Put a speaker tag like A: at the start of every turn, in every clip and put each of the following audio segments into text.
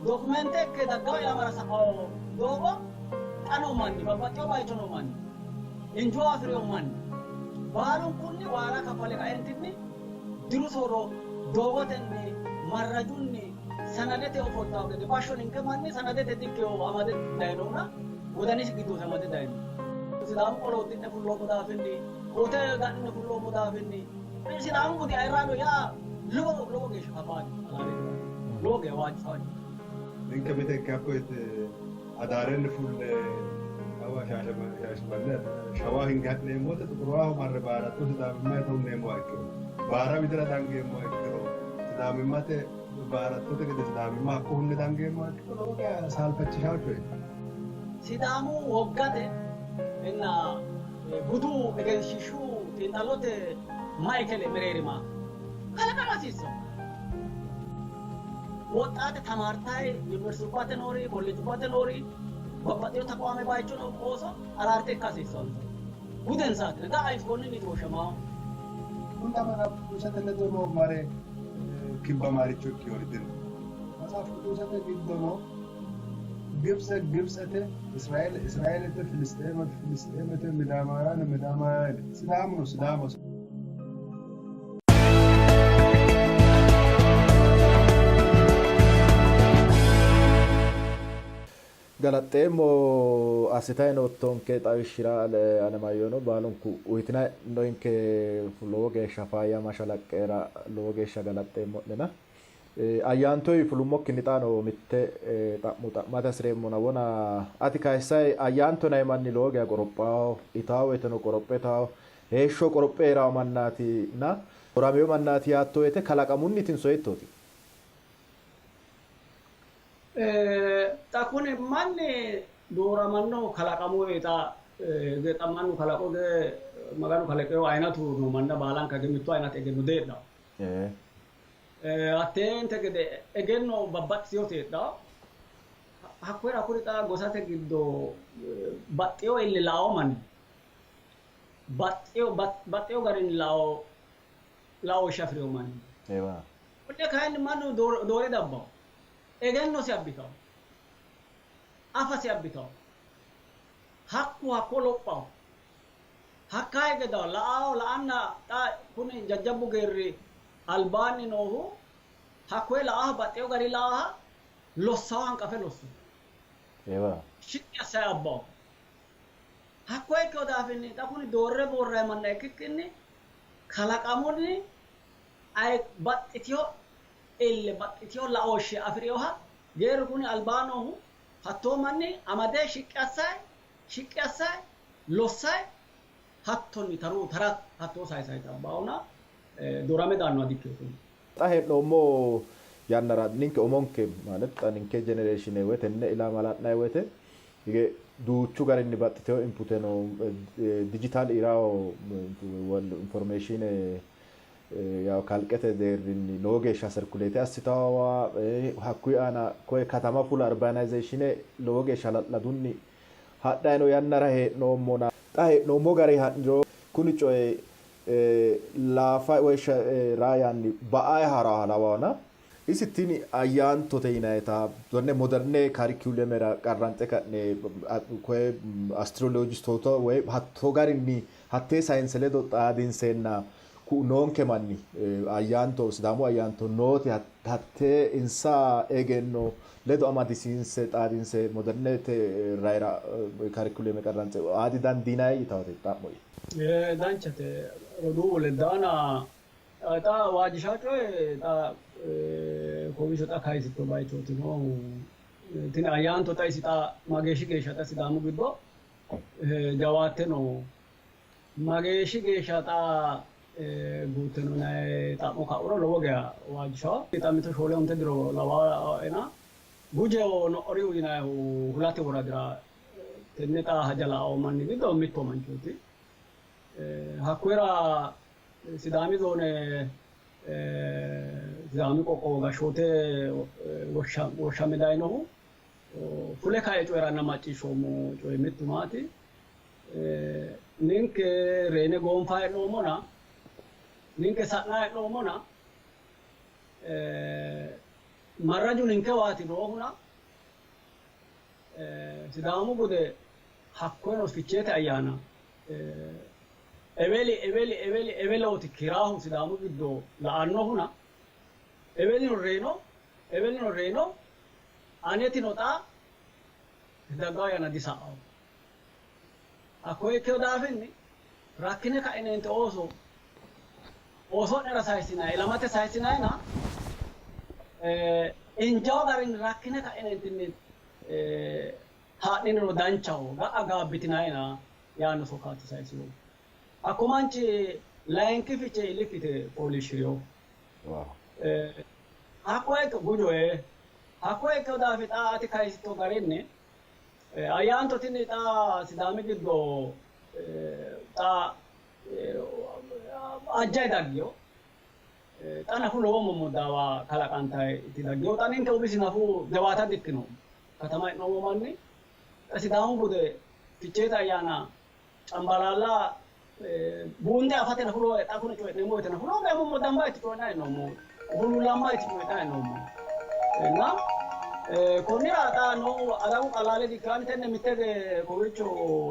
A: Dokumente ikke daggawo ilamara sa'awo doogo xa noo manni, babbaxxewo bayicho noo manni, injoo afi'rewo manni baalunkunni waaga kaffale kaeentinni diru soorro doogotenni marrajunni sanadete ofoltawo gede bashsho ninke manni sanadete dikkewo amade dayinohura wodanisi giddosi amade dayino. Sidaamu qolo uddi'ne fulloommo daafinni, koote ga'nine fulloommo daafinni Sidaamu budi ayirrado yaa lowo lowo geeshsha kabbaade halaaleeti yaate. Lowo geeshsha waajjisawo.
B: Ninke miteekke hakko yite Adaarenni fulle kawa Shaashamanne Shawa hinge ha'neemmo wote Xuquraaho marre baaratto Sidaamimma hunneemmoha ikkiro, baara widira dangeemmoha ikkiro, Sidaamimmate baarattote gede Sidaamimma hakko hunne dangeemmoha ikkiro lowo geya saalfachishawo coyeeti.
A: Sidaamu woggate inna budu egenshiishshu xiinxallote maikele mereerima kalaqama hasiissanno. Woxxaate tamaartayi yuniversitubbate noori, kolleejubbate noori, babbaxxino taqwaame bayicho noo ooso araarte ikka hasiissannonsa. Budensaati. Ga'a konninni tooshamaaho.
B: Hunda Maxaafu Qidduusete ledo noo mare kibbamaaricho ikkinori dino. Maxaafu Qidduusete giddono Gibtse Gibtsete, Israeele Israeelete, Filisxeemete Filisxeemete, Midaamayaane Midaamayaanete, Sidaamuno Sidaamaho.
C: Galaxxeemmo assitayi noottonke xawishshira Alemaayyono baalunku uyitinoenke lowo geeshsha faayya mashalaqqera lowo geeshsha galaxxeemmo'nena. Ayyaantoyi fulummokkinni xaano mitte xa'mo xa'mate hasi'reemmona wona ati kayissayi ayyaanto yinanni manni lowo geya qorophawo, itawo woyteno qorophe itawo, heeshsho qorophe hee'rawo mannaatina dooramino mannaati yaatto woyte kalaqamunnitinso hiittooti?
A: Xa kuni manni dooramannohu kalaqamunni xa xa mannu kalaqo Maganu kalaqewo ayinatu noo manna baalanka mittu ayinati egenno diheedhanno. Hatteente gede egenno babbaxxitinoti heedhanno. Hakkuyira kuri xa gosate giddo baxxewo ille lao manni baxxewo garinni lao laooshshe afi'rino manni. Konne kayinni mannu doore dabbawo. Egennosi abbitawo. Afasi abbitawo. Hakku hakko lophawo. Hakka hige dawo la'awo la'anna xa kuni jajjabbu geerri albaanni noohu hakkoye la'aha baxxewo gari la'aha lossawo hanqafe lossawo. Shiqqi assayi abbawo. Hakkoye ikkino daafinni xa kuni doorre boorrayi manna ikkikkinni kalaqamunni aye baxxitino ille baxxitino laooshshe afi'rinoha geerru kuni albaa noohu hattoo manni amade shiqqi assayi shiqqi assayi lossayi hattonni taru tara hattoo sayisayi xabbaahona doorame daannoha dikkino kuni.
C: Xa hee'noommo yannara ninke umonke ማለት xa ninke generation woy tenne ilama la'nanni woyte hige duuchu garinni baxxitewo inpute no digital eraho information yaw kalqete deerrinni lowo geeshsha circulate assitawa hakkuyi aana koye katama fula urbanization lowo geeshsha hala'ladunni hadhanni no yannara hee'noommona xa hee'noommo gari ha'niro kuni coyi laafa woy raa yaanni ba''ayi ha'raha lawaona isi tini ayyaantote yinayita tonne moderne karikulemera qarranxe ka'ne koye astrolojistoota woy hattoo garinni hattee sayinse ledo xaadinseenna ku'u noonke manni ayyaanto Sidaamu ayyaanto nooti hattee insa egenno ledo amadisiinse xaadinse modernete rayira karikuleme qarranxe aa didandiinanni yitawote xa'mo'ya.
A: Danchate roduuwu leddaana xa waajjishawo coyi xa kowiicho xa kayisitto bayichooti noohu. Tini ayyaanto xa isi xa mageeshshi geeshsha xa Sidaamu giddo jawaatte no mageeshshi geeshsha xa guutte no yinanni xa'mo ka'uro lowo geya waajjishawo. Xa mito shoole onte diro lawaena Gujeho No'orihu yinannihu Hulate woradira tenne xa haja la'anno manni giddo mitto manchooti. Hakkuyira Sidaami zoone Sidaami qoqqowo gashshoote woshshame dayinohu fule kae coyi'ranna macciishshoommo coyi mittu maati, ninke reyine goonfa hee'noommona, ninke sa'na hee'noommona, Marraju ninkewaati noohuna Sidaamu bude hakkoyeno Ficheete ayyaana eweli eweli eweli ewelooti kiraahu Sidaamu giddo la'annohuna ewelino reyino ewelino reyino anetino xa daggawo yanna disa'awo. Hakkoye ikkino daafinni rakkine ka'inente ooso ooso'nera sayissinanni ilamate sayissinannina injawo garinni rakkine ka'inentinni haadhiniro danchaho ga'a gaabbitinannina yaanno sokkaati sayisinohu. Hakko manchi layinki fichee iillikki fooliishshi'rino. Hakkoye gujoe hakkoye ikkino daafi xa ati kayisitto garinni ayyaanto tini xa Sidaami giddo xa ajjayi daggino. Xa nafu lowo mommodaawa kalaqantayi daggino. Xa ninke umisi nafu jawaata dikkinoommo. Katama hee'noommo manni xa Sidaamu bude Ficheete ayyaana Cambalaalla buunxe afate nafu lowo xa kuni coyi'neemmo woyte nafu lowo geya mommodambayti coyi'nayi hee'noommo. Huluullambayti coyi'nayi hee'noommo. Na konnira xa noo adawu qalaale dikkino. Ani tenne mitte kowiicho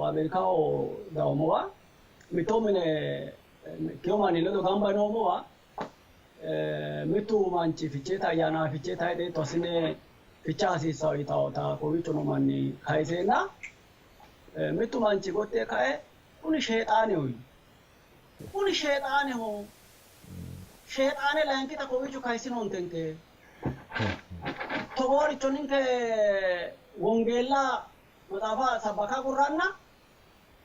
A: Ameerikaho dawommowa mitto mine ikkino manni ledo gamba yinoommowa mittu manchi Ficheete ayyaana Fichee tayxe hiitto assine ficha hasiissanno yitawota kowiicho noo manni kayiseenna mittu manchi gotti yee kae kuni sheexaaneho yii. Kuni sheexaaneho. Sheexaane layinkita kowiicho kayisinoontenke. Togooricho ninke wongeella maxaafa sabbaka agurranna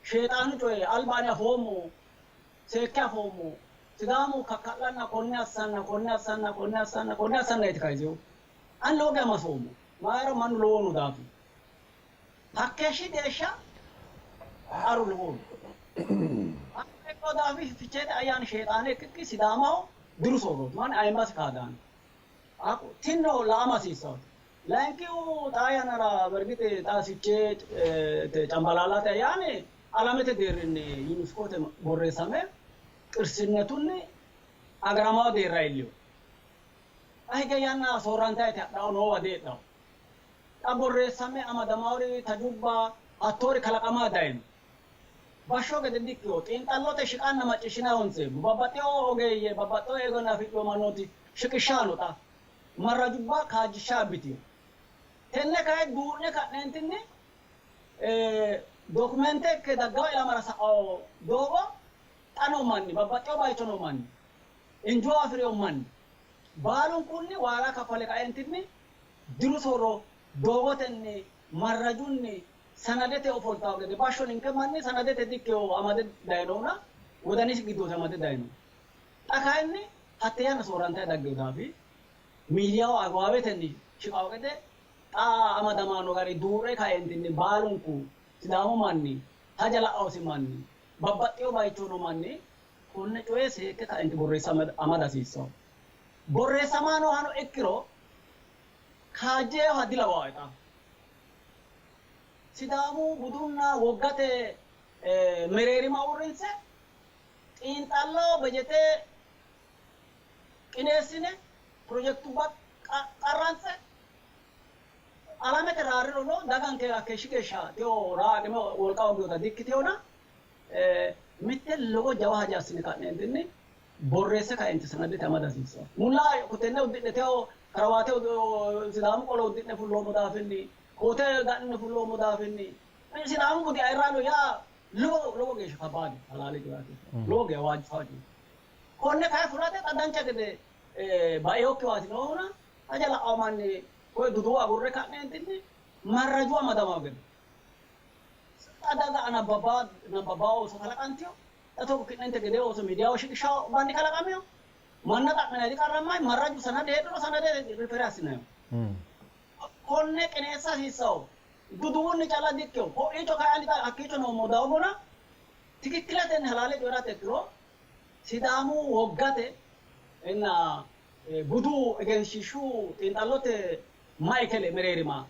A: sheexaanu coye alba ani afoommo, seekke afoommo. Sidaamu kakka'lanna konne assanna konne assanna konne assanna konne assanna yeeti kayisihu. Ani lowo geya masoommo. Mayira mannu lowohu noo daafi. Hakkeeshshi geeshsha qarru lowoho. Hakko daafi Ficheete ayyaani sheexaane ikkikki Sidaamaho diru soorrooti. Manni ayimmasi kaadaano. Tinno la'ama hasiissanno. Layinkihu xaa yannara bergixi xa Ficheete Cambalaallate ayyaani alamete deerrinni UNESCOte borreessame qirsinnetunni agaramawo deerra iillino. Xa hige yanna soorrantayti hadhawo noowa diheedhawo. Xa borreessame amadamawori tajubba hattoori kalaqama dayino. Bashsho gede dikkino. Xiinxallote shiqanna macciishshinanni honseemmo. Babbaxxino ogeeyye, babbaxxino egenno afidhino mannooti shiqishshanno xa marrajubba kaajjishsha abbitino. Tenne kayi duu'ne ka'neentinni dokumente ikke daggawo ilamara sa'awo doogo xa noo manni, babbaxxino bayicho noo manni, injoo afi'rino manni baalunkunni waaga kaffale kaeentinni diru soorro doogotenni marrajunni sanadete ofoltawo gede bashsho ninke manni sanadete dikkino amade dayinohuna wodanisi giddooti amade dayinohu. Xa kayinni hatte yanna soorrantayi daggino daafi miidiyaho agwaawetenni shiqawo gede xa amadamano gari duu're kaeentinni baalunku Sidaamu manni, haja la'awosi manni, babbaxxino bayicho noo manni konne coye seekke kaenti borreesse amada hasiissanno. Borreessama noohano ikkiro kaajjeeha dilawae xa. Sidaamu budunna woggate mereerima uurrinse xiinxallo bejete qineessine pirojektubba qarrantse alamete raarrirono daganke hakkeeshshi geeshsha tewo raaqime wolqa hooginota dikkitewona mitte lowo jawa haja assine ka'neentinni borreesse kaenti sanadete amada hasiissanno. Mulla tenne uddi'ne tewo karawaate Sidaamu qolo uddi'ne fulloommo daafinni koote ga'nine fulloommo daafinni Sidaamu budi ayirrano yaa lowo lowo geeshsha kabbaade halaale coyate lowo geeshsha waajjifawo coyi. Konne kayi fulate xa dancha gede bainokkiwaati noohuna haja la'awo manni koye duduwo agurre ka'neentinni marraju amadamawo gede xa daga nabbabbawo ooso kalaqantino xa togo ki'nente gedee ooso miidiyaho shiqishawo manni kalaqamino manna xa'minanni diqarrammayi marraju sanade heedhuro sanade rifere assinayiho. Konne qineessa hasiissawo duduwunni calla dikkino ko'iicho kayi ani hakkiicho noommo dawomona tikikkiletenni halaale coyi'rate ikkiro Sidaamu woggate inna budu egenshiishshu xiinxallote maikele mereerima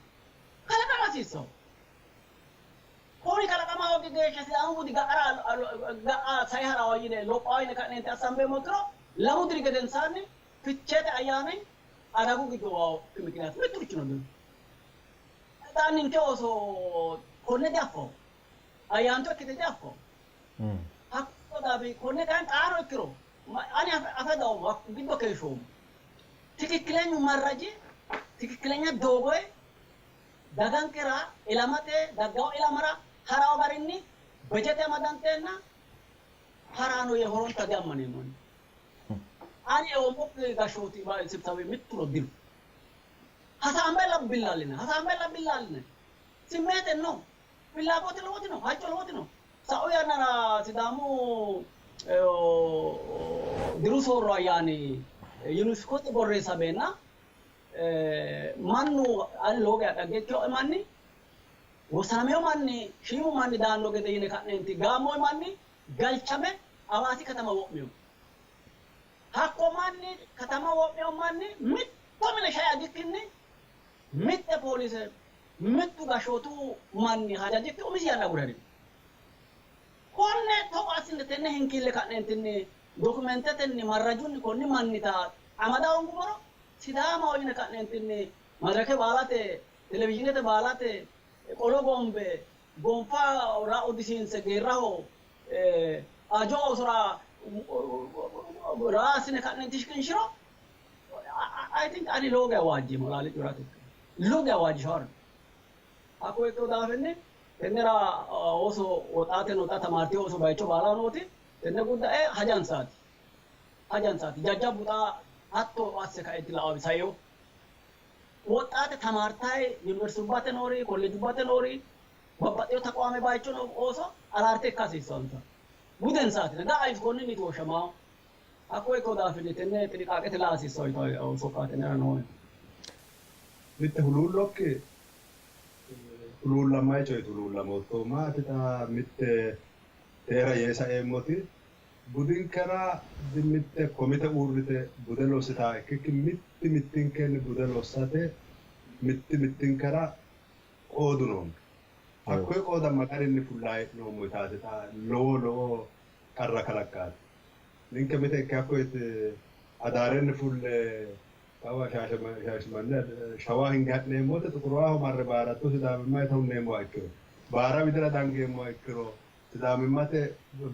A: kalaqama hasiissanno. Kuni kalaqama hoogi geeshsha Sidaamu budi ga'ara ga'a sai ha'rawo yine lophawo yine ka'neenti assambeemmo ikkiro lamu diri gedensaanni Ficheete ayyaani Adagu giddo uwaakki mikiniyaati mitturichino dino. Xa ninke ooso konne diaffo, ayyaanto ikkite diaffo. Hakko daafi konne kayinni xaano ikkiro ani afe dawommo, hakko giddo keeshshoommo. Tikikkilenyu marraji, tikikkilenya doogoye dagankera ilamate daggawo ilamara harawo garinni bejete amadanteenna harano yee horonta diammaneemmo ani. Ani eoommokki gashshooti sibsawi mittuno dino. Hasaambella billaalline, hasaambella billaalline. Simmeete no, fillaagooti lowoti no, halcho lowoti no. Sa'u yannara Sidaamu diru soorro ayyaani UNESCO-te borreessameenna mannu ani lowo geya dhagge ikkinoe manni wosanamino manni shiimu manni daanno gede yine ka'neenti gaammoyi manni galchame Hawaasi katama wo'mino. Hakko manni katama wo'mino manni mitto mine shae agikkinni mitte poolise mittu gashshootu manni hajajikki umisi yanna agure harino. Konne togo assine tenne hinkiille ka'neentinni dokumentetenni marrajunni konni mannita amada hoongummoro Sidaamaho yine ka'neentinni madirake baalate televizhiinete baalate qolo gombe gonfa raa uddisiinse geerraho ajo oosora raa assine ka'neenti shiqinshiro I think ani lowo geya waajjeemmo halaale coyi'rate lowo geya waajjishawo. Hakko ikkino daafinni tennera ooso woxaate no xa tamaartino ooso bayicho baalaho nooti tenne guddae hajansaati. Hajansaati. Jajjabbu xa hatto asse kaeenti la'awi saino. Woxxaate tamaartayi yuniversitubbate noori, kolleejubbate noori, babbaxxino taqwaame bayicho noo ooso araarte ikka hasiissannonsa. Budensaati. Ga'a konninniiti woshshamaahu. Hakko ikkino daafinni tenne xiniqaaqete la'a hasiissanno yitanno sokka tennera nooe.
B: Mitte huluullokki huluullammayi coyeti huluullamoottohu maati xa mitte teera yee saeemmoti budinkera mitte komite uurrite bude lossitaa ikkikki mitti mittinkenni bude lossate mitti mittinkera qoodu noonke. Hakkoye qooda ma garinni fullayi hee'noommo yitaati xa lowo lowo qarra kalaqqaati. Ninke mite ikke hakkoyeti Adaarenni fulle kawa Shaashimanne Shawa hinge ha'neemmo wote Xuqurwaho marre baaratto Sidaamimmayita hunneemmoha ikkiro, baara widira dangeemmoha ikkiro, Sidaamimmate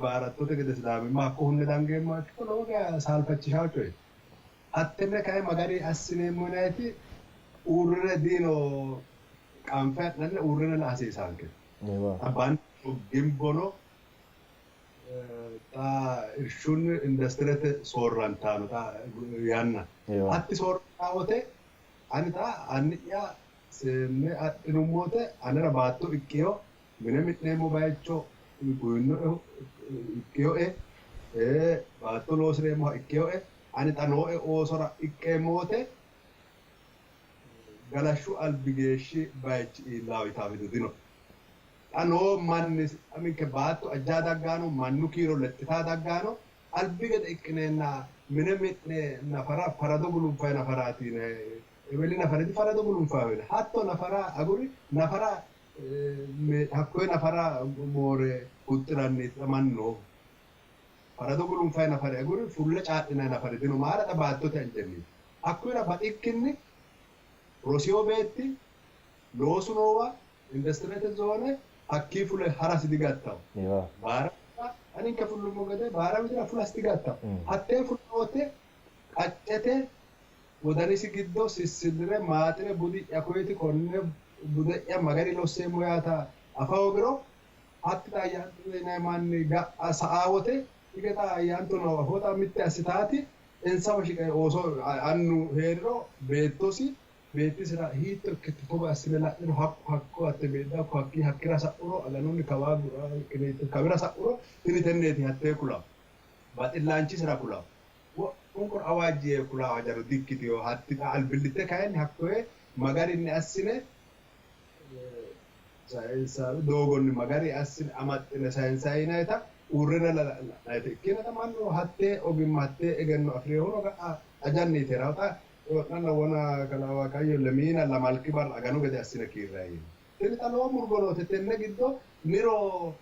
B: baarattote gede Sidaamimma hakko hunne dangeemmoha ikkiro lowo geya saalfachishawo coyeeti. Hattenne kayi ma gari assineemmo yinayiti uurrine diino qaanfe ha'nanni uurrine la'a hasiisaanke. Xa gimbono xa irshunni industirete soorrantano xa yanna. Hatti soorrantaa wote ani xa anni'ya seenne adhinummo wote anera baatto iqqiyo, mine mi'neemmo bayicho uyinoehu iqqiyoe, baatto loosireemmoha ikkiyoe, ani xa nooe oosora iqqeemmo wote galashshu albi geeshshi bayichi iillaawo yitaawo hedo dinoe. Xa noo manni ninke baatto ajjaa daggaano, mannu kiiro lexxitaa daggaano, albi gede ikkineenna mine mi'ne nafara farado gulunfayi nafaraati yine eweli nafari difarado gulunfayiho yine hatto nafara aguri nafara hakkoye nafara moore huxxiranni mannu noohu. Farado gulunfayi nafari aguri fulle caa'linayi nafari dino maara xa baattote anjenniiti. Hakkuyira baxikkinni rosiyo beetti loosu noowa Industirete zoone hakkii fule harasi digattawo. Baara widira aninke fullummo gede baara widira fulasi digattawo. Hattee fulla wote qaccete wodanisi giddo sissillire maaxire budi'ya koyeti konne bude'ya magari losseemmo yaata afa hoogiro hatti xa ayyaanto yinanni manni ga'a sa'aa wote hige xa ayyaanto noo afoo xa mitte assitaati insawa shiqe ooso annu hee'riro beettosi Beettisira hiitto ikkite togo assine la'niro hakku hakko hatte beeddakko hakkii hakkira sa'uro aganunni kawaa kawira sa'uro tini tenneeti hattee kulawo. Baxillaanchisira kulawo. Wo'munkura awaajji yee kulawo hajano dikkitino. Hatti xa albillitte kayinni hakkoye magarinni assine sayinsaawe doogonni magari assine amaxxine sayinsayi yinayita uurrine la'nayite ikkina xa mannu hattee ogimma hattee egenno afi'rinohuno ga'a ajanniiti hee'rawo. Xa Coyi'nanna wona kalaa Waaqayyo lemiina lamalki barra aganu gede assine kiirranni yiino. Tini xa lowo murgo noote. Tenne giddo niro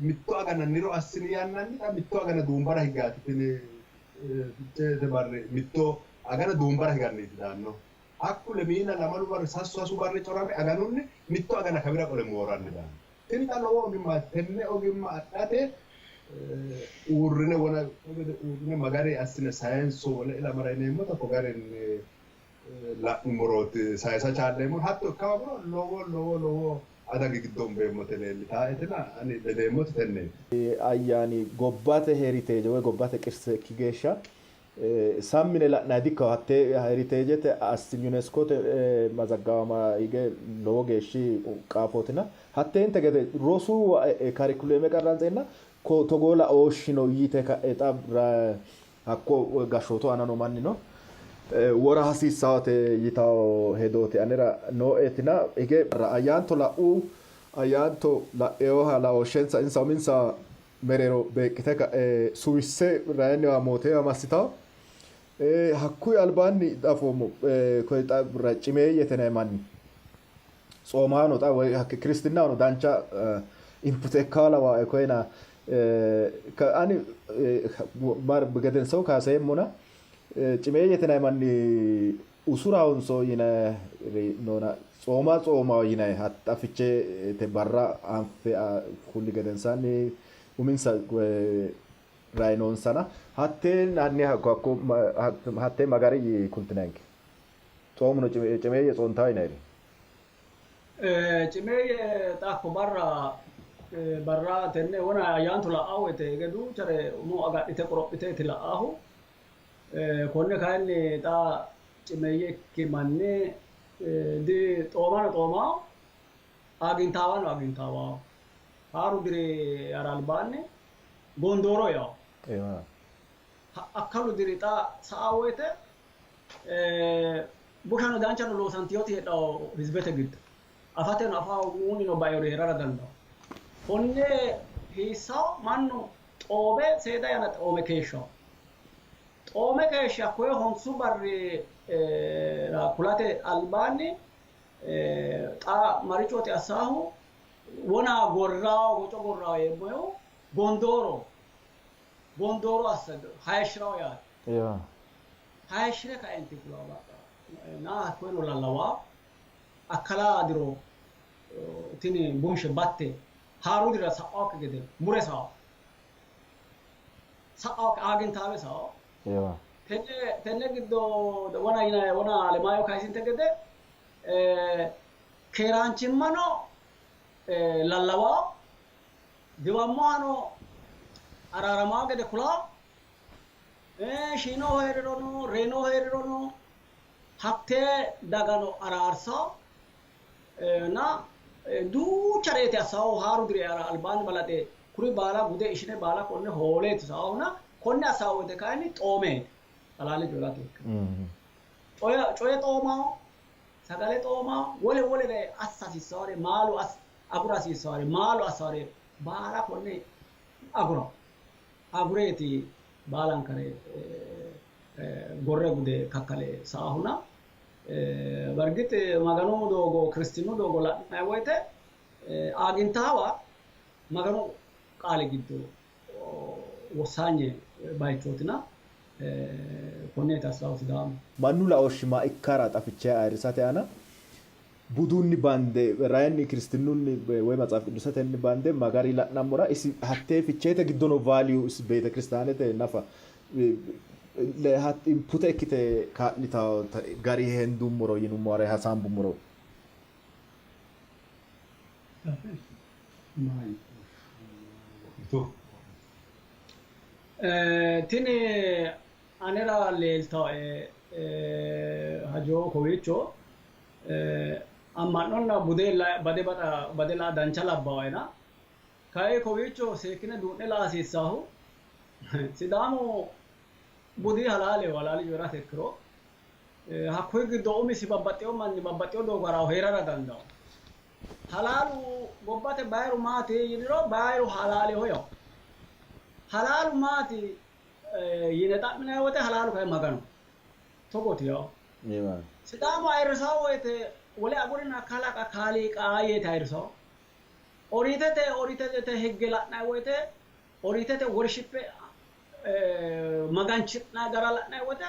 B: mitto agana niro assini yannanni xa mitto agana duumbara higgaati tini Ficheete barri mitto Agana duumbara higanniiti daanno. Hakku lemiina lamalu barri sasu sasu barri corame aganunni mitto agana kawira qole mooranni daanno. Tini xa lowo ogimmaati. Tenne ogimma adhate uurrine wona uurrine magari assine sayinso wole ilamara yineemmota ko garinni la'nummorooti sayisa chaalleemmo. Hatto ikka hoogiro lowo lowo lowo adagi giddo umbeemmote leellitaaetina ani ledeemmoti tenneeti.
C: Ayyaani gobbate heritage woy gobbate qirse ikki geeshsha sammine la'nanni dikkaho hattee heritejete assi UNESCOte mazaggawama hige lowo geeshshi qaafootina hatteente gede rosu karikuleeme qarrantseenna togoo laooshshi no yite ka'e xa hakko gashshootu aana noo mannino wora hasiissawote yitawo hedooti anera nooetina hige ayyaanto la'u ayyaanto la'eoha laooshshensa insa uminsa mereero beeqqite ka'e suwisse rayinniwa mootewa massitawo. Hakkuyi albaanni afoommo koye xa cimeeyyete yinanni manni tsoomaano xa woy kiristinnahono dancha input ikkawo lawaae koyena ani gedenso kayiseemmona cimeeyyete yinanni manni usurahonso yinayiri noona tsooma tsoomaho yinayi hatta ficheete barra anfe kulli gedensaanni uminsa rayi noonsana hattee hanni hakko hattee magari kultinanke tsoomuno cimeeyye tsoontawo yinayiri.
A: Cimeeyye xa hakko barra barra tenne wona ayyaanto la'aa woyte hige duuchare umo agadhite qorophiteeti la'aahu. Konne kayinni xa cimeeyye ikki manni di xoomano xoomawo aagintaawano aagintaawao. Haaru diri eara albaanni gondooro eao. Akkalu diri xa sa'a woyte bushano danchano loosantinoti heedhawo hizibete giddo. Afateno afa hoogunnino baeori heerara dandawo. Konne hiissawo mannu xoome seeda yanna xoome keeshshawo. Xoome keeshshe hakkoye honsu barri kulate albaanni xa marichooti assaahu wona gorrawo goco gorrawo yeemmohu gondooro gondooro assa hayishshirawo yaate. Hayishshire kaenti fulawo baqqa na hakkoyeno lallawa akkala diro tini bunshe batte haaru dirira sa'awokki gede mure sao sa'awokki aagintaawe sao. Tenne giddo wona yinanni wona Alemaayehu kayisinte gede keeraanchimmano lallawawo giwammohano araaramawo gede kulawo shiinohu hee'rirono reyinohu hee'rirono hattee dagano araarsawo na duuchareeti assawo haaru diri eara albaanni balaxe kuri baala gude ishine baala konne hooleeti saohuna konne assawo woyte kayinni xoomeeti halaale coyi'rate ikkiro coye xoomaho sagale xoomaho wole wolere assa hasiissawore maalu agura hasiissawore maalu assawore baala konne agurawo agureeti baalankare gorre gude kakkale saahuna bargit Maganu doogo Kiristinnu doogo la'nanni woyte aagintaawa Maganu qaali giddo wossaanye bayichootina konneeti assaahu Sidaamu.
C: Mannu laooshshi maa ikkara xa Fichee ayirrisate aana budunni bande rayinni kiristinnunni woy maxaaf qiddusatenni bande magari la'nammora isi hattee Ficheete giddo no value isi beetekiristaanete nafa inpute ikkite kaa'litawo gari hendummoro yinummoro hasaambummoro.
A: Tini anera leeltawoe hajo kowiicho amma'nonna bude bade baxa bade la'a dancha labbawoena kayi kowiicho seekkine duu'ne la'a hasiissaahu Sidaamu budi halaaleho halaale coyi'rate ikkiro hakkuyi giddo umisi babbaxxeyo manni babbaxxeyo doogo harahu hee'rara dandawo. Halaalu gobbate bayiru maati yiniro bayiru halaaleho yawo. Halaalu maati yine xa'minanni woyte halaalu kayi Maganoho. Togooti yawo. Sidaamu ayirrisawo woyte wole agurina kalaqa kaaliiqa yeeti ayirrisawo. Oriitete oriitete higge la'nanni woyte oriitete worshippe maganchi'nanni gara la'nanni woyte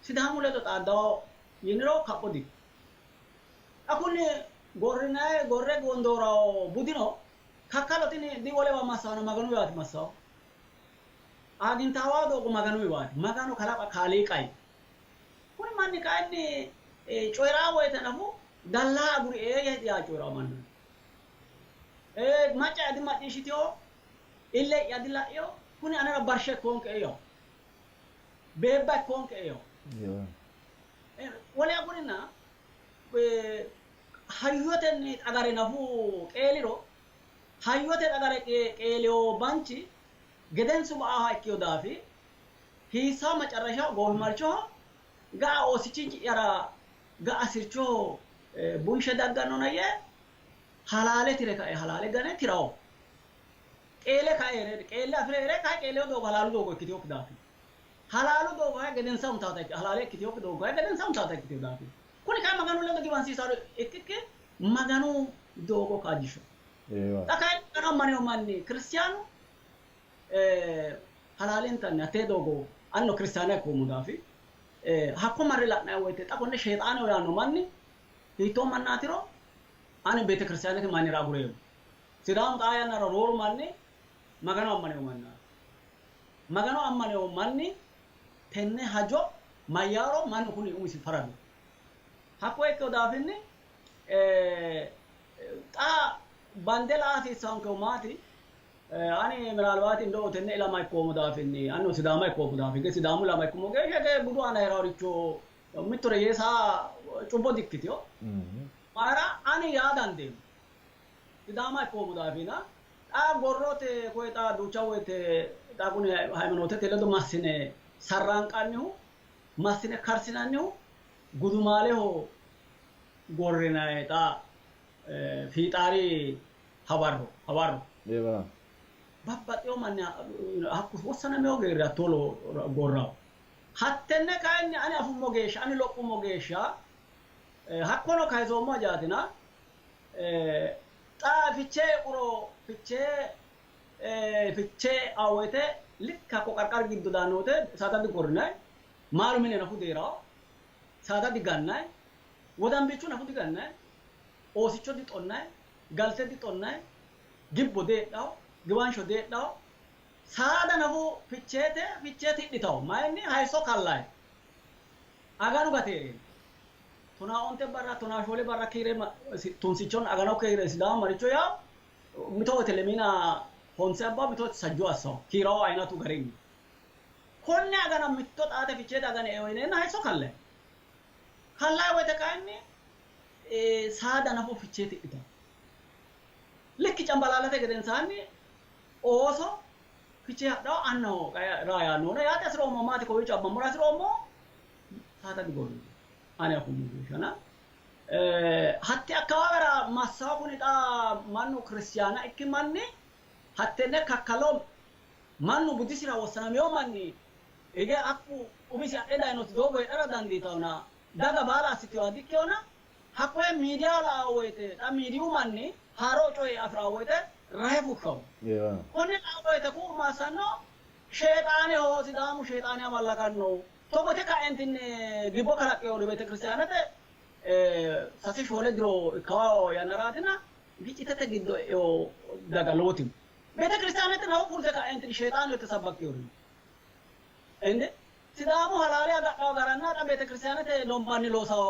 A: Sidaamu ledo xaaddawo yiniro kapho di. Xa kuni gorrinayi gorre gondoorawo budino kakkalo tini di wolewa massawona Maganuwiwaati massawo. Aagintaawawo doogo Maganuwiwaati. Maganu kalaqa Kaaliiqayi. Kuni manni kayinni coyi'raa woyite nafu dallaa aguri ee yaa coyi'rawo manna. Macca dimacciishshitino, ille'ya dila'ino, kuni anera barshe ikkoonke yawo. Beebba ikkoonke yawo. Wole agurina hayyotenni xagare nafu qeeliro, hayyote xagare qeeliyo manchi gedensu ba''aaha ikkino daafi hiissa macarrasha goofimarchoho ga'a oosichinchi'yara ga'a sirchoho bunshe daggannona yee halaale tire kae halaale gane tirawo. Qeele kae hee're qeelle afi're hee're kae qeeleyo doogo halaalu doogo ikkitinokki daafi. Halaalu doogo kae gedensa huntaata halaale ikkitinokki doogo kae gedensa huntaata ikkitino daafi. Kuni kae Maganu ledo giwansiisaaro ikkikki Maganu doogo kaajjisho. Xa kayinni Magano ammanino manni kiristiyaanu halaalintanni hattee doogo anino kiristiyaana ikkoommo daafi hakko marre la'nanni woyite xa konne sheexaaneho yaanno manni hiittoo mannaatiro ani beetekiristiyaanete mannira agureemmo. Sidaamu xaa yannara rooru manni Magano ammanino mannaati. Magano ammanino manni tenne hajo mayyaaro mannu kuni umisi farado. Hakko ikkino daafinni xa bande la''a hasiissanonkehu maati? Ani minaalbaati indo'o tenne ilama ikkoommo daafinni anino Sidaama ikkoommo daafi hige Sidaamu ilama ikkummo geeshsha hige budu aana hee'raaricho mittore yee saa cubbo dikkitino. Mayira ani yaa dandeemmo. Sidaama ikkoommo daafina xa gorrote koye xa duucha woyte xa kuni haymanootete ledo massine sarraanqannihu massine karsinannihu gudumaaleho gorrinayi xa fiixaari hawarro hawarro babbaxxewo manni hakku wossanamewo geerri hattoo gorrawo. Hattenne kayinni ani afummo geeshsha ani lophummo geeshsha hakkono kayisoommo hajaatina xa Fichee uro Fichee Fichee e'anno woyte likka hakko qarqaru giddo daanno woyte saada digorrinanni, maalu mine nafu dihee'ranno, saada digannanni, wodanbichu nafu digannanni, oosicho dixonnanni, galte dixonnanni, gibbo diheedhanno, giwansho diheedhanno, saada nafu Ficheete Fichee tidhitanno, mayinni hayisso kallayi aganu gate hee'reenna. Tonaa onte barra, tonaa shoole barra kiire tunsichonna agano kiire Sidaamu maricho yaa mito woyte lemiina honse abbawo mito woyte sajjoo assawo kiirawo ayinatu garinni. Konne agana mitto xaate Ficheete agani eo yineenna hayisso kallayi. Kallayi woyte kayinni saada nafu Fichee tidhitanno. Likki Cambalaalate gedensaanni ooso Fichee hadhawo annaho raa yaannohuna yaate hasiroommo maati kowiicho abbammora hasiroommo saada digorrino. Ani afummo geeshshana hatte akkawaawera massawo kuni xa mannu kiristiyaana ikki manni hattenne kakkalo mannu budisira wossanamino manni hige hakku umisi adhe dayinoti doogo heedhara dandiitawona daga baala assitinoha dikkinona hakkoye miidiyaho la'awo woyte xa miidiyu manni haaro coye afi'rawo woyte rahe fushshawo. Konne la'awo woyte ku'u massanno sheexaaneho Sidaamu sheexaane amallakanno Togo yite ka'eentinni gibbo kalaqqinori beetekiristaanete sase shoole diro ikkawo yannaraatina giccitete giddo e'ino daga lowoti no. Beetekiristaanete nafa fulte ka'eentinni sheexaanu yite sabbakkinori no. Inde Sidaamu halaale agadhawo garanna xa beetekiristaanete noo manni loosawo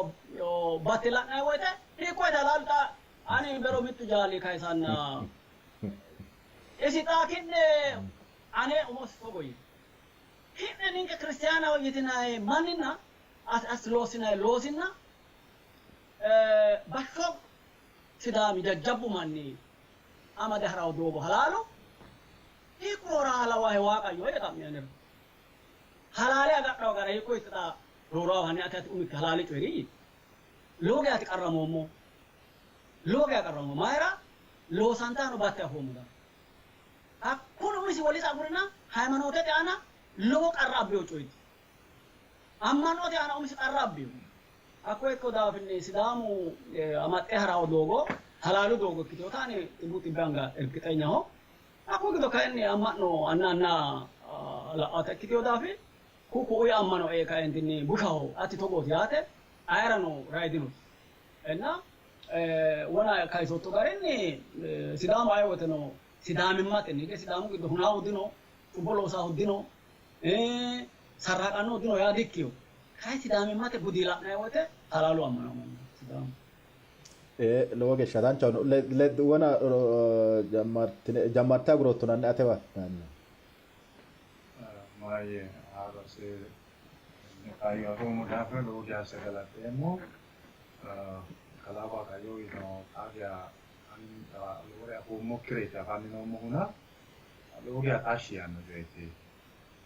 A: batte la'nanni woyite hiikkoyeti halaalu xa ani bero mittu jaali kayisanna isi xa ki'ne ane umosi togo yii. Ki'ne ninke kiristiyaanaho yitinayi manninna assi loossinayi loosinna bashsho Sidaami jajjabbu manni amade ha'rawo doogo halaalu hiikku rooraha lawahe Waaqayyo yee xa'mi anera. Halaale agadhawo gara hiikko itti xa roorawo hanni ati ati umikki halaale coyi'ri yii. Lowo geya qarramoommo. Lowo geya qarramoommo. Mayira loosantano batte afoommo daafira. Hakkuno umisi wolisa agurina hayimanootete aana lowo qarra abbino coyeti. Amma'note aana umisi qarra abbino. Hakko ikkino daafinni Sidaamu amaxxe ha'ranno doogo halaalu doogo ikkitinota ani xibbuu xibbe anga irgixenyaho. Hakkuyi giddo kayinni amma'no anna anna la'ata ikkitino daafi Ku'u ku'uyi ammano ee kaentinni bushaho ati togooti yaate ayerano rayi dinosi. Inna wona kayisootto garinni Sidaamu aye woteno Sidaamimmatenni hige Sidaamu giddo hunaahu dino, cubbo loosaahu dino, sarraaqannohu dino yaa dikkino. Kayi Sidaamimmate budi la'nanni wote halaalu ammanamanno Sidaamu.
C: Ee, lowo geeshsha danchaho. Led wona jammartine jammartine aguroottonanni atewa daanno.
B: Maayye haaro asse tenne kaayyo afoommo daafira lowo geya asse galaxxeemmo. Kalaa Waaqayyo yino xaa geya ani lowore afoommokkireti afanni noommohuna lowo geya tashshi yaanno coyeeti.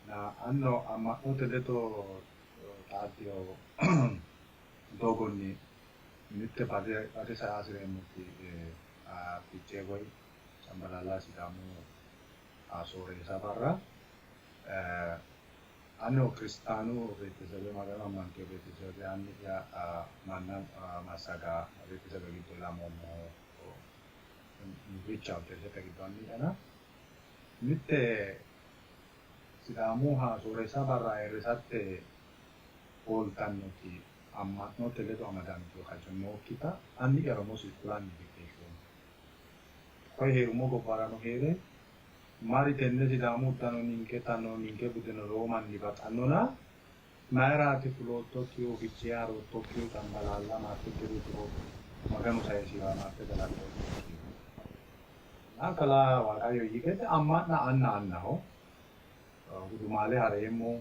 B: Na anino amma'note ledo xaaddino doogonni mitte bade sa'a hasi'reemmoti Fichee woy Cambalaalla Sidaamu sooreessa barra anino Kiristaanu beetesebe Magano ammantino beetesebe anni'ya manna massaga beetesebe giddo ilamoommoho murrichaho cherchete giddo anni'yana mitte Sidaamuha sooreessa barra ayirrisate hooltannoti amma'note ledo amadantino hajo nookkita anni'yara umosi kulanni dikeeshshoommo. Koye hee'rummo gobbarano hee're mari tenne Sidaamu uddano ninketano ninke budeno lowo manni baxannona mayiraati fuloottokkihu Fichee haroottokkihu Cambalaalla marte diru diro Maganu sayisiwa marte galattoottokkihu? Na kalaa Waaqayyo yii gede amma'na anna annaho. Gudumaale hareemmo,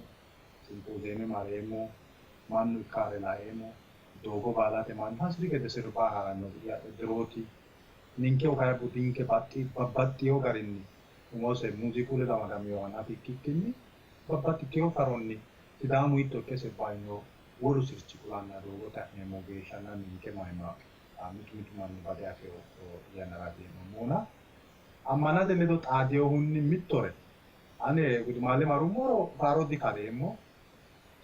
B: simpooziyeme mareemmo, mannu ikkaare laeemmo, doogo baalate mannu hasiri gede sirbaa haranno dirooti. Ninkehu kayi budinke baxxi babbaxxino garinni umose muuziiqu ledo amadaminoha nafa ikkikkinni babbaxxitino faronni Sidaamu hiitto ikke sirbanno wolu sirchi kulanna doogote ha'neemmo geeshshanna ninke mayimma mitu mitu manni bade afino yannaraati hee'noommohuna ammanate ledo xaadinohunni mittore ane gudumaale marummoro faaro dikadeemmo.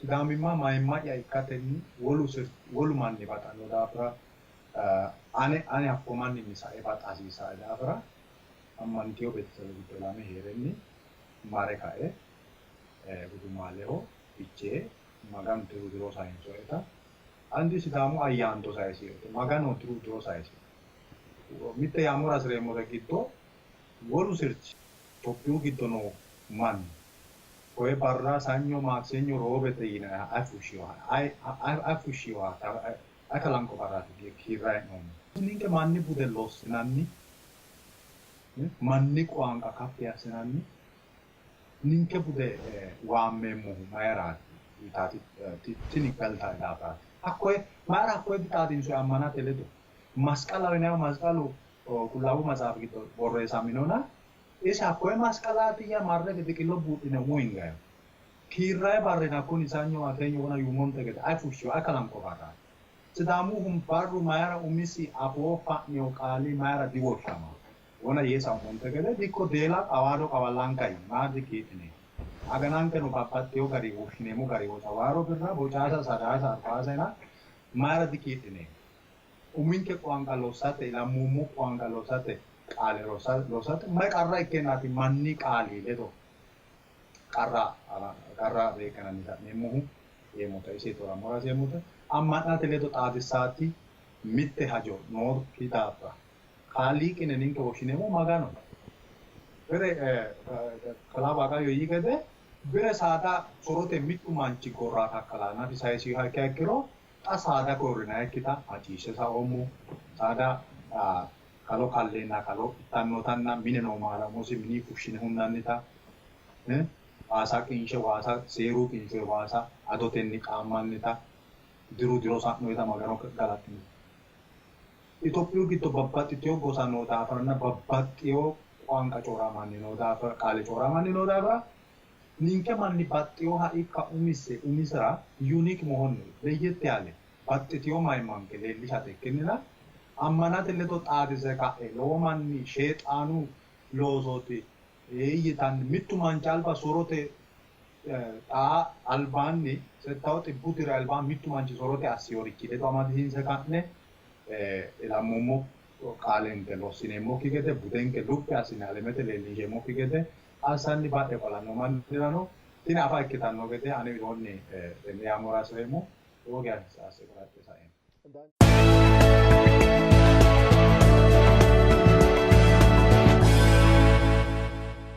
B: Sidaamimma mayimma'ya ikkatenni wolu wolu manni baxanno daafira ane ane hakko manninni sae baxa hasiissae daafira ammantino beetesebe giddo ilame hee'renni mare kae gudumaaleho Fichee Maganu diru diro sayinsoeta andi Sidaamu ayyaanto sayisinote Maganu diru diro sayisino. Mitte yaammora hasi'reemmore giddo wolu sirchi Itophiyu giddo noo manni koye barra Sanyo, Maaksenyo, Roobete yinanniha ayi fushshinoha ayi fushshinoha ayi kalanqo barraati kiirranni hee'noommo. Ninke manni bude lossinanni, manni qoanqa kaffi assinanni ninke bude waammeemmohu mayiraati yitaati tini galtae daafiraati. Hakkoye mayira hakkoye dixaadinsoyi ammanate ledo? Masqalaho yinannihu masqalu Qullaawu Maxaafi giddo borreessaminona isi hakkoye masqalaatiyya marre diqillo buudhine umo hingayiho. Kiirrayi barrina kuni Sanyo Maaksenyo wona yuummonte gede ayi fushshiho ayi kalanqo barraati. Sidaamuhu barru mayira umisi afoo fa'nino qaali mayira diwoshshamaho? Wona yee saummonte gede dikko deela qawaado qawallankayi maa dikiidhine? Aganankeno babbaxxino gari woshshineemmo gari Wocawaaro Birra, Bocaasa, Sadaasa, Arfaasa yina mayira dikiidhine? Uminke qoanqa lossate, ilammummo qoanqa lossate, qaale lossate mayi qarra ikkeennaati manni qaali ledo qarra qarra beeqqinanni sa'neemmohu yeemmota ise torammora hasi'reemmote. Amma'nate ledo xaadissaati mitte hajo nookki daafira Kaaliiqi yine ninke woshshineemmo Magano. Bire kalaa Waaqayyo yii gede bire saada sorote mittu manchi gorra kakkalaannaati sayisiha ikkiha ikkiro xa saada gorrinayikkita macciishshe saoommo. Saada kalo kalleenna kalo ittannotanna mine noo maala umosi mini fushshine hunnannita, waasa qinshe waasa seeru qinshoyi waasa adotenni qaammannita, diru diro sa'noyita Magano galaxxino. Itophiyu giddo babbaxxitino gosa noo daafiranna babbaxxino qoanqa coramanni noo daafira, qaale coramanni noo daafira ninke manni baxxinoha ikka umise umisira unique mohonnu leyyette yale baxxitino mayimmanke leellishate ikkinnina ammanate ledo xaadise ka'e lowo manni sheexaanu loosooti yitanni mittu manchi alba sorote xaa albaanni settawu xibbu diri albaanni mittu manchi sorote assinorichi ledo amadisiinse ka'ne ilammummo qaalenke lossineemmokki gede budenke luphi assine alamete leellinsheemmokki gede assanni badhe qolanno mannirano
D: Tini afa ikkitanno gede ane widoonni tenne yaammora hasireemmo. Lowo geeshsha asse qoraxxe saeemmo.